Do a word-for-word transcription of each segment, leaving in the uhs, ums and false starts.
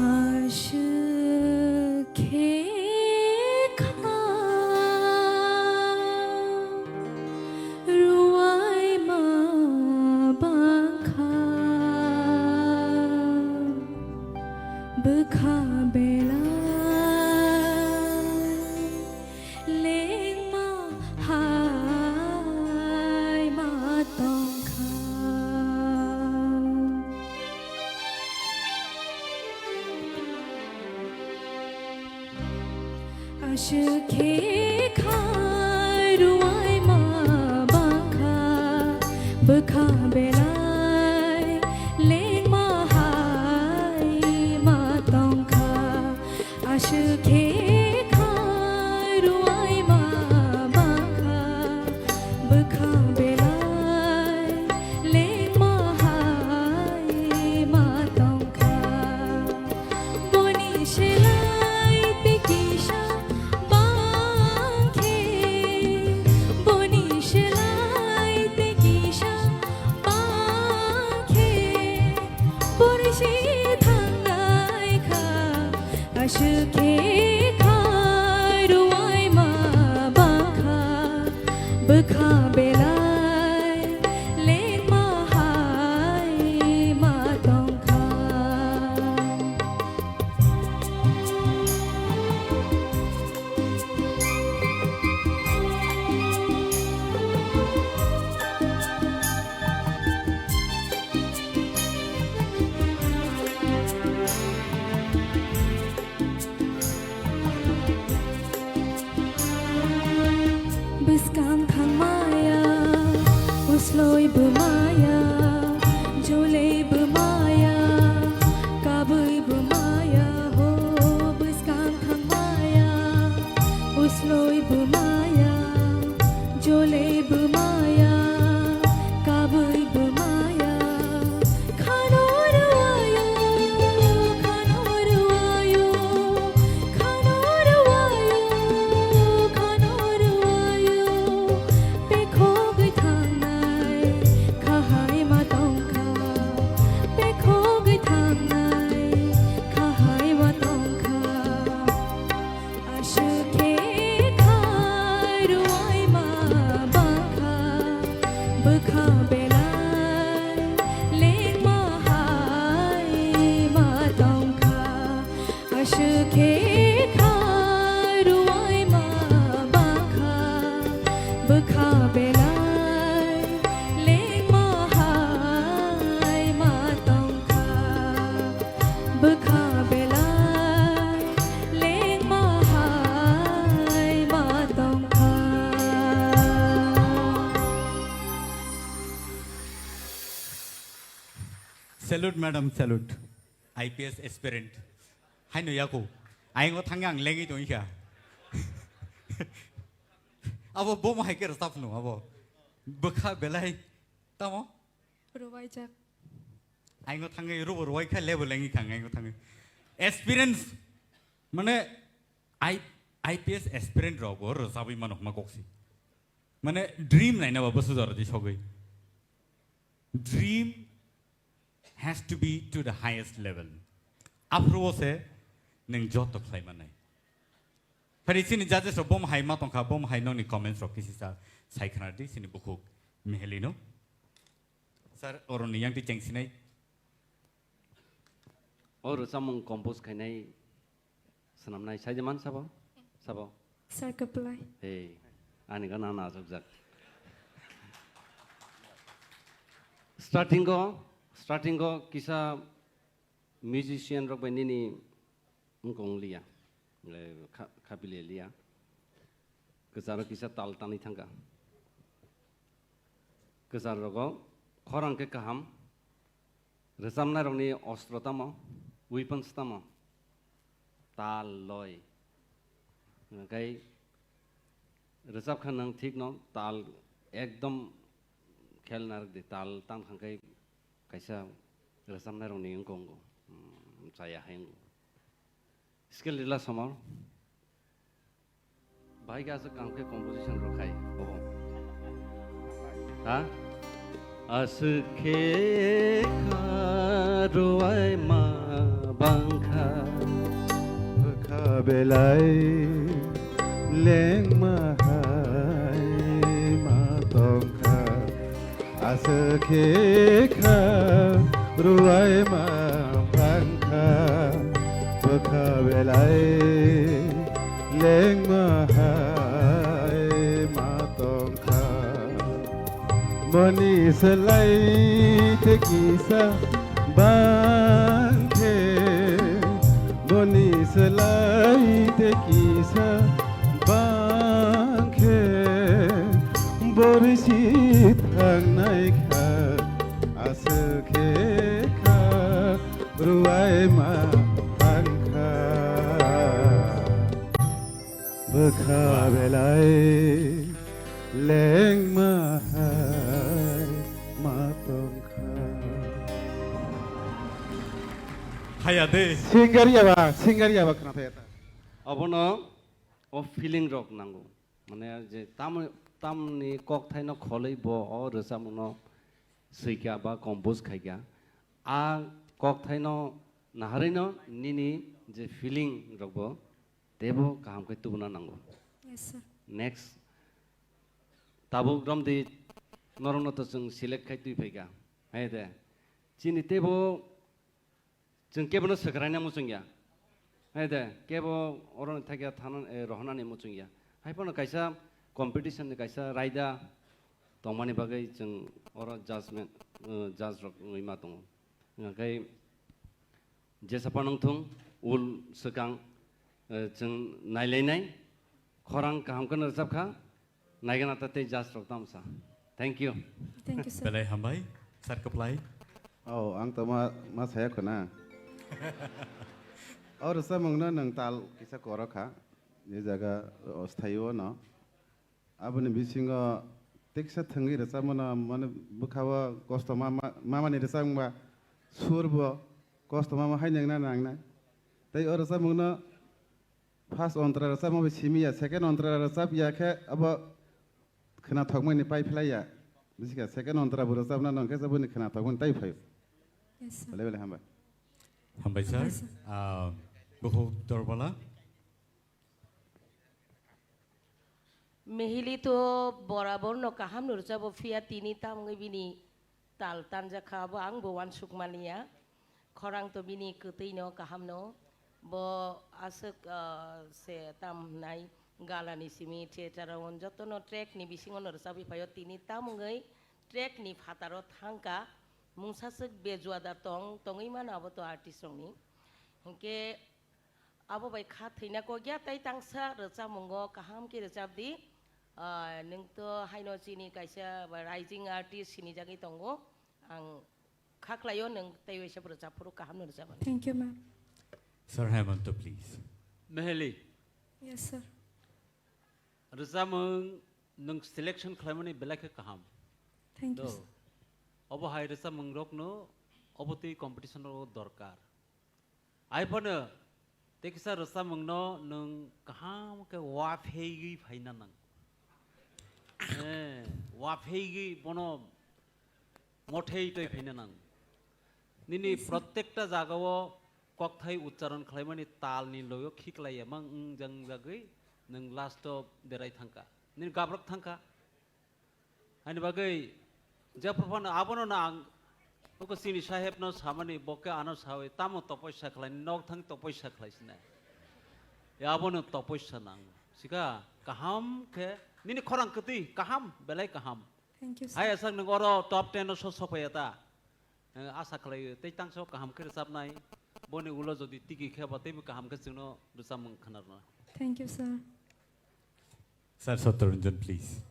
Aswk khe kha ruaima bangkha bwkha belai lengma hai ma tongkha. Aswk khe kha ruaima bangkha bwkha belai lengma hai ma tongkha. Aswk khe kha ruaima bangkha bwkha belai lengma hai ma tongkha. Boni selai tei kisa bang khe, boni selai tei kisa bang khe, boni se thangnai kha. Aswk khe kha ruaima bangkha bwkha belai lengma hai ma tongkha. Bwskang thangmaya, usloi bwmaya, jolei bwmaya, kabui bwmaya, ho bwskang thangmaya, usloi bwmaya, jolei bwmaya, kabui bwmaya. Khano rwaya, khano rwaya, khano rwaya, khano rwaya. Pekhogwi thangnai kha hai ma tongkha, pekhogwi thangnai kha hai ma tongkha. Aswk khe kha ruaima bangkha bwkha belai lengma hai ma tongkha. Aswk khe kha ruaima bangkha bwkha belai lengma hai ma tongkha. Bwkha belai lengma hai ma tongkha. Salute, madam, salute. I P S aspirant. Haino yako. Aingo thangya ang lengwi tongkha. Abo bomo hai khe rwchapno abo. Bwkha belai. Tamo? Rwbaijak. Aingo thangwi rubo rwai kha level engwi kha aingo thangwi. Experience mane I, I P S aspirant rok bo rwchabwi mano hwnma koksi. Mane dream naina ba bwswk jora di sogwi. Dream has to be to the highest level. Aphuru o se nwng joto khlai manai. Phari chini judges rok bom hai ma tongkha, bom hai nokni comments rok kisi sa sai khna di chini bukhuk Mihelino. Sir, oroni yang twi chengsinai. O rwchapmung compose khainai swnamnai saide man sabo? Sabo? Sir Kaplai. Hey, ani gana na asukjak. Starting o, starting o kisa musician rok bai nini wngkong liya, eh, kha-, khapile liya. Kwcharo kisa tal tanwi thangkha. Kwchar rogo khorang khe kaham. Rwchapnai rokni ostro tamo, weapons tamo? Tal, loi. Hwnkhai rwchap kha nwng thik no, tal ekdom khel narwk di, tal tang thang khai kaisa rwchapnai rokni wngkong go, hmm, chaya hai wngo. Skill rila somar. Bahai khe aswk kaham khe composition rwkhai, obo. Ha? Aswk khe kha rwai ma bang Kha, bwkha belai lengma hai ma tong kha. Aswk khe kha, ruwai ma phang kha, bwkha belai lengma hai ma tong kha. Boni slai te kisa bang khe, boni slai te kisa bang khe, borsi thangnai kha, aswk khe kha, ruwai ma thang kha. Bwkha belai lengma hai ma tong kha. Haya de. Singer yaba, singer yaba khna thaya ta. Abono o feeling rok nango. Mane je tam, tamni kokthaino kholwi bo o rwchapmungno swikha ba compose khaikha. A kokthaino naharwino nini je feeling rokbo teibo kaham khe tubuna nango. Yes, sir. Next, tabuk romdi norokno to chwng select khai twi phaikha. Hai de. Chini teibo chwng kebono swkraina muchungya. Hai de, kebo oro thakya thana, eh, rohonani muchungya. Hai phano kaisa competition ni kaisa raida tongmani bagwi chwng oro judgment, eh, judge rok wngwi ma tongo. Hwnkhai Jesa phano wngthung, ul swkang, eh, chwng nailainai, khorang kaham kheno rwchapkha, naigana ta tei judge rok tamsa. Thank you. Thank you, sir. Belai hambai, sir kwplai. Oh, ang to ma, ma saya khuna. Oh, rwchapmungno nwng tal kisa korokha, je jaga, oh, sthaio no. Aboni bisingo teksa thwngwi rwchapmano, mane, bwkhao kosto ma, ma, mamani rwchapmungba sur bo kosto mama hai nangna nangnai. Tei o rwchapmungno first ontra rwchapma bai simi ya, second ontra rwchap ya khe abo khwnathokmani pai phlai ya. Bisi kha second ontra bo rwchapna nang khe boni khwnathokmani tai phaio. Yes, sir. Belai belai hambai. Hambai, sir. Hambai, sir. Ah, Bukhuk Dorbala. Mehili to borabor no kaham no rwchabo, phiya tini tamungwi bini tal tanjakha, abo ang bo uansuk maliya. Khorang to bini kwtwi no kaham no. Bo aswk, ah, se tam hwnai galani simi theater o joto no track ni bisingo no rwchabwi phaio, tini tamungwi track ni phataro thangkha. Mungsa swk bejua da tong, tongwi mano abo to artist rokni. Hinkhe Abo bai kha thwina kok ya, tei tangsa rwchapmungo kaham khe rwchap di. Ah, nwng to haino chini kaisa ba rising artist sinijagwi tongo. Ang kha khlaio nwng tei waisa rwchap phuru kaham no rwchapmani. Thank you, ma'am. Sir Hemanta, please. Meheli. Yes, sir. Rwchapmung nwng selection khlaimani belai khe kaham. Thank you, sir. Obo hai rwchapmung rokno obo twi competition rok dorkar. Ai phano tei kisa rwchapmungno nwng kaham khe uaphegwi phaina nang. Eh, uaphegwi bono mothei twi phaina nang. Nini Yes, sir. Protekta jagao kokthai uchcharon khlaimani talni loio khiklai emang wngjangjagwi nwng last o derai thangkha. Nini gabrak thangkha. Ani bagwi jephru phano abono no ang uko chini saheb no samani, bo khe ano sawi tamo topoisa khlai, nok thang topoisa khlai sinai. Ya abono topoisa nang. Sika kaham khe nini khorang kwtwi kaham, belai kaham. Thank you, sir. Hai aswk nwng oro top ten o so sophaiya ta. Eh, asa khlai tei tangso kaham khe rwchapnai. Boni ulo jodi tigi khe ba teibo kaham khe chwngno rwchapmung khwnarwna. Thank you, sir. Sir Satyaranjan, please.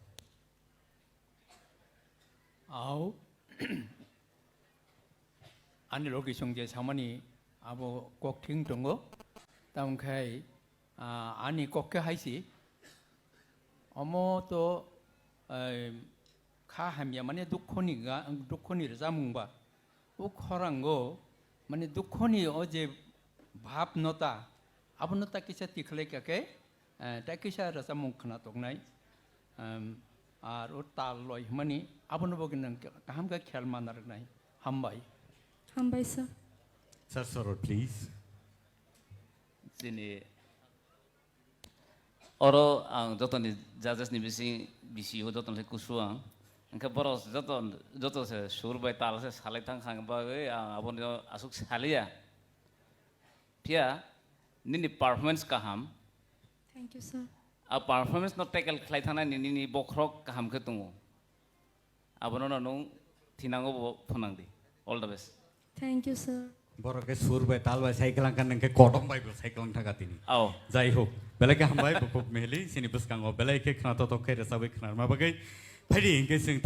Au. Ani logi song je samani abo kokthing tongo. Tamo khai, ah, ani kok khe haisi. Omo to, eh, kha hamya mane dukho ni ga, dukho ni rwchapmung ba. O khorango, mane, dukhoni o je bhab no ta, abono ta kisa tikhlai kha khe, eh, ta kisa rwchapmung khna toknai. Em, ar o tal loi hwnmani, abono bo gwnang kaham khe khel ma narwknai. Hambai. Hambai, sir. Sir Sorot, please. Tini oro ang jotoni judges ni bising, bisi o jotoni se kusu ang. Hingke borok joto, joto se sur bai tal se salai thang khang bagwi ang abono asuk saliya. Phiya nini performance kaham. Thank you, sir. A performance no tackle khlai thangna nini, nini bokhorok kaham khe tongo. Abono no nung thinango bo phunang di. All the best. Thank you, sir. Borok ke sur bai tal bai sai kelang kan nang ke kodom bai bo sai kelang thaga tini. Ao. Jai hok. Belai ke hambai bo kok mehli sini bwskango belai ke khna to to khe resa bai khna ma bagwi. Phaidi hingke sing